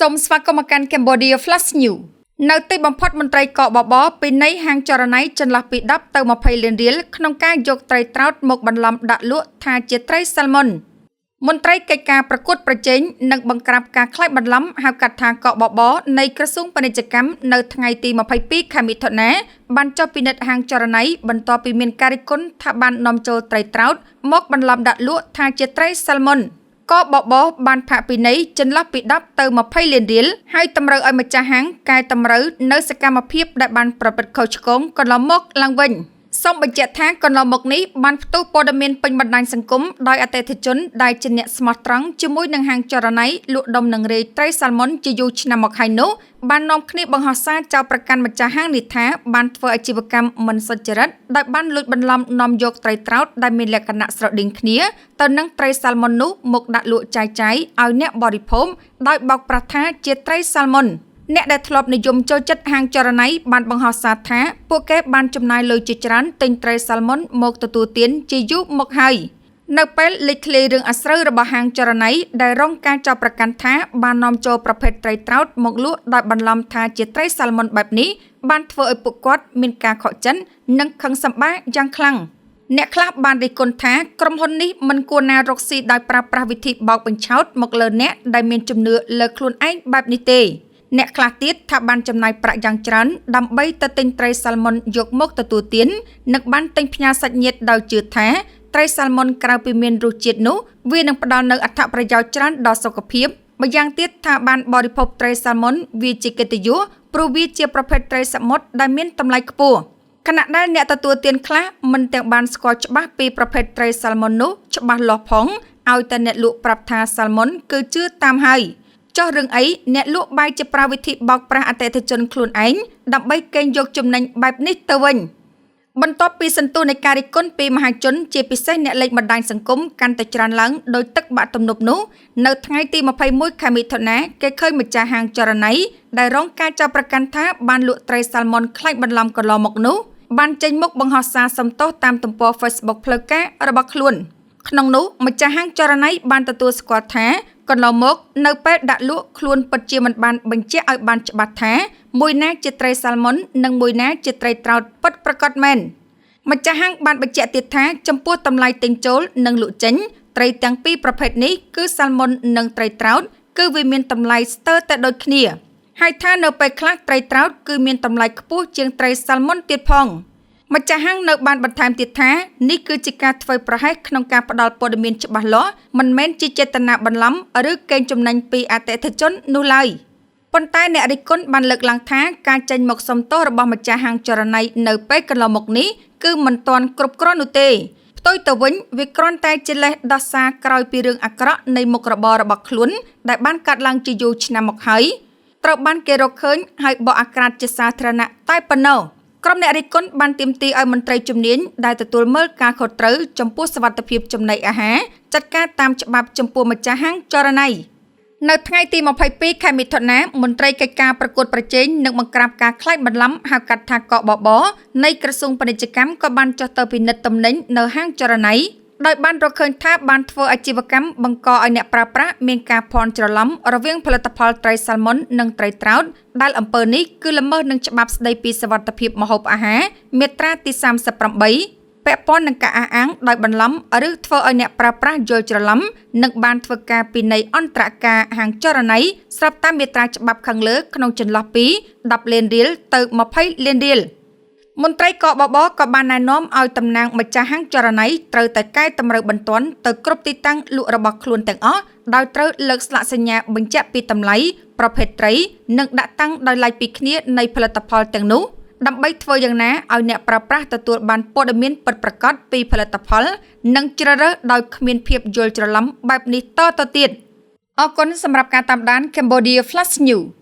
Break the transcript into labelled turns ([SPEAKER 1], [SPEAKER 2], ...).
[SPEAKER 1] សូមស្វាគមន៍មកកាន់ Cambodia Flash News នៅទីបំផុតមន្ត្រីកបបពិន័យហាងចរណៃចន្លោះពី10ទៅ20លានរៀលក្នុងការយកត្រីត្រោតមកបន្លំដាក់លក់ថាជាត្រីសាល់មុនមន្ត្រីកិច្ចការប្រកួតប្រជែងនិងបង្ក្រាបការក្លែងបន្លំហៅកាត់ថាកបបនៃក្រសួងពាណិជ្ជកម្មនៅថ្ងៃទី22ខែមិថុនាបានចុះពិនិត្យហាងចរណៃបន្ទាប់ពីមានការរិះគន់ថាបាននាំចូលត្រីត្រោតមកបន្លំដាក់លក់ថាជាត្រីសាល់មុនកបបបានផាកពិន័យចន្លោះពី10ទៅ20លានរៀលហើយតម្រូវឲ្យម្ចាស់ហាងកែតម្រូវនៅសកម្មភាពដែលបានប្រព្រឹត្តខុសឆ្គងកន្លងមកឡើងវិញសូមបញ្ជាក់ថាកន្លងមកនេះបានផ្ទុះព័ត៌មានពេញបណ្ដាញសង្គមដោយអតិថិជនដែលជាអ្នកស្មោះត្រង់ជាមួយនឹងហាងចរណៃលក់ដុំនឹងរាយត្រីសាល់មុនជាយូរឆ្នាំមកហើយនោះបាននាំគ្នាបង្ហោះសារចោទប្រកាន់ម្ចាស់ហាងនេះថាបានធ្វើអាជីវកម្មមិនសុចរិតដោយបានលួចបន្លំនាំយកត្រីត្រោតដែលមានលក្ខណៈស្រដៀងគ្នាទៅនឹងត្រីសាល់មុននោះមកដាក់លក់ចែកចាយឲ្យអ្នកបរិភោគដោយបោកប្រាស់ថាជាត្រីសាល់មុនអ្នកដែលធ្លាប់និយមចូលចិត្តហាងចរណៃបានបង្ហោះសារថាពួកគេបានចំណាយលុយជាច្រើនទិញត្រីសាល់មុនមកទទួលទានជាយូរមកហើយនៅពេលលេចធ្លាយរឿងអាស្រូវរបស់ហាងចរណៃដែលរងការចោទប្រកាន់ថាបាននាំចូលប្រភេទត្រីត្រោតមកលក់ដោយបន្លំថាជាត្រីសាល់មុនបែបនេះបានធ្វើឲ្យពួកគាត់មានការខកចិត្តនិងខឹងសម្បាយ៉ាងខ្លាំងអ្នកខ្លះបានរិះគន់ថាក្រុមហ៊ុននេះមិនគួរណារកស៊ីដោយប្រើប្រាស់វិធីបោកបញ្ឆោតមកលើអ្នកដែលមានជំនឿលើខ្លួនឯងបែបនេះទេអ្នកខ្លះទៀតថាបានចំណាយប្រាក់យ៉ាងច្រើនដើម្បីទៅទិញត្រីសាល់មុនយកមកទទួលទាននិងបានទិញផ្ញើសាច់ញាតិដោយជឿថាត្រីសាល់មុនក្រៅពីមានរសជាតិនោះវានឹងផ្ដល់នូវអត្ថប្រយោជន៍ច្រើនដល់សុខភាពម្យ៉ាងទៀតថាបានបរិភោគត្រីសាល់មុនវាជាកិត្តិយសព្រោះវាជាប្រភេទត្រីសមុទ្រដែលមានតម្លៃខ្ពស់ខណៈដែលអ្នកទទួលទានខ្លះមិនទាំងបានស្គាល់ច្បាស់ពីប្រភេទត្រីសាល់មុននោះច្បាស់លាស់ផងឲ្យតែអ្នកលក់ប្រាប់ថាសាល់មុនគឺជឿតាមហើយចុះរឿងអីអ្នកលក់បែរជាប្រើវិធីបោកប្រាស់អតិថិជនខ្លួនឯងដើម្បីកេងយកចំណេញបែបនេះទៅវិញបន្ទាប់ពីសន្ទុះនៃការរិះគន់ពីមហាជនជាពិសេសអ្នកលេងបណ្ដាញសង្គមកាន់តែច្រើនឡើងដោយទឹកបាក់ទំនប់នោះនៅថ្ងៃទី21ខែមិថុនាគេឃើញម្ចាស់ហាងចរណៃដែលរងការចោទប្រកាន់ថាបានលក់ត្រីសាល់មុនក្លែងបន្លំកន្លងមកនោះបានចេញមុខបង្ហោះសារសំទោសតាមទំព័រ Facebook ផ្លូវការរបស់ខ្លួនក្នុងនោះម្ចាស់ហាងចរណៃបានទទួលស្គាល់ថាកន្លងមកនៅពេលដាក់លក់ខ្លួនពិតជាមិនបានបញ្ជាក់ឲ្យបានច្បាស់ថាមួយណាជាត្រីសាល់មុននិងមួយណាជាត្រីត្រោតពិតប្រាកដមែនម្ចាស់ហាងបានបញ្ជាក់ទៀតថាចំពោះតម្លៃទិញចូលនិងលក់ចេញត្រីទាំងពីរប្រភេទនេះគឺសាល់មុននិងត្រីត្រោតគឺវាមានតម្លៃស្ទើរតែដូចគ្នាហើយថានៅពេលខ្លះត្រីត្រោតគឺមានតម្លៃខ្ពស់ជាងត្រីសាល់មុនទៀតផងម្ចាស់ហាងនៅបានបន្ថែមទៀតថានេះគឺជាការធ្វើប្រហែសក្នុងការផ្ដល់ព័ត៌មានច្បាស់លាស់មិនមែនជាចេតនាបន្លំឬកេងចំណេញពីអតិថិជននោះឡើយប៉ុន្តែអ្នករិះគន់បានលើកឡើងថាការចេញមកសុំទោសរបស់ម្ចាស់ហាងចរណៃនៅពេលកន្លងមកនេះគឺមិនទាន់គ្រប់គ្រាន់នោះទេផ្ទុយទៅវិញវាគ្រាន់តែជាលេសដោះសារក្រោយពីរឿងអាក្រក់នៃមុខរបររបស់ខ្លួនដែលបានកាត់ឡើងជាយូរឆ្នាំមកហើយត្រូវបានគេរកឃើញហើយបកអាក្រាតជាសាធារណៈតែប៉ុណ្ណោះក្រុមអ្នករិះគន់បានទាមទារឲ្យមន្ត្រីជំនាញដែលទទួលមើលការខុសត្រូវចំពោះសុវត្ថិភាពចំណីអាហារចាត់ការតាមច្បាប់ចំពោះម្ចាស់ហាងចរណៃនៅថ្ងៃទី22ខែមិថុនាមន្ត្រីកិច្ចការប្រកួតប្រជែងនិងបង្ក្រាបការក្លែងបន្លំហៅកាត់ថាកបបនៃក្រសួងពាណិជ្ជកម្មក៏បានចុះទៅពិនិត្យទំនិញនៅហាងចរណៃដោយបានរកឃើញថាបានធ្វើអាជីវកម្មបង្កឲ្យអ្នកប្រើប្រាស់មានការភ័ន្តច្រឡំរវាងផលិតផលត្រីសាល់មុននិងត្រីត្រោតដែលអំពើនេះគឺល្មើសនឹងច្បាប់ស្តីពីសុវត្ថិភាពម្ហូបអាហារមាត្រាទី38ពាក់ព័ន្ធនឹងការអះអាងដោយបន្លំឬធ្វើឲ្យអ្នកប្រើប្រាស់យល់ច្រឡំនិងបានធ្វើការពិន័យអន្តរការហាងចរណៃស្របតាមមាត្រាច្បាប់ខាងលើក្នុងចន្លោះពី10លានរៀលទៅ20លានរៀលមន្ត្រីកបបក៏បានណែនាំឲ្យតំណាងម្ចាស់ហាងចរណៃត្រូវតែកែតម្រូវបន្ទាន់ទៅគ្រប់ទីតាំងលក់របស់ខ្លួនទាំងអស់ដោយត្រូវលើកស្លាកសញ្ញាបញ្ជាក់ពីតម្លៃប្រភេទត្រីនិងដាក់តាំងដោយឡែកពីគ្នានៃផលិតផលទាំងនោះដើម្បីធ្វើយ៉ាងណាឲ្យអ្នកប្រើប្រាស់ទទួលបានព័ត៌មានពិតប្រាកដពីផលិតផលនិងជ្រើសរើសដោយគ្មានភាពយល់ច្រឡំបែបនេះតទៅទៀតអរគុណសម្រាប់ការតាមដាន Cambodia Flash News។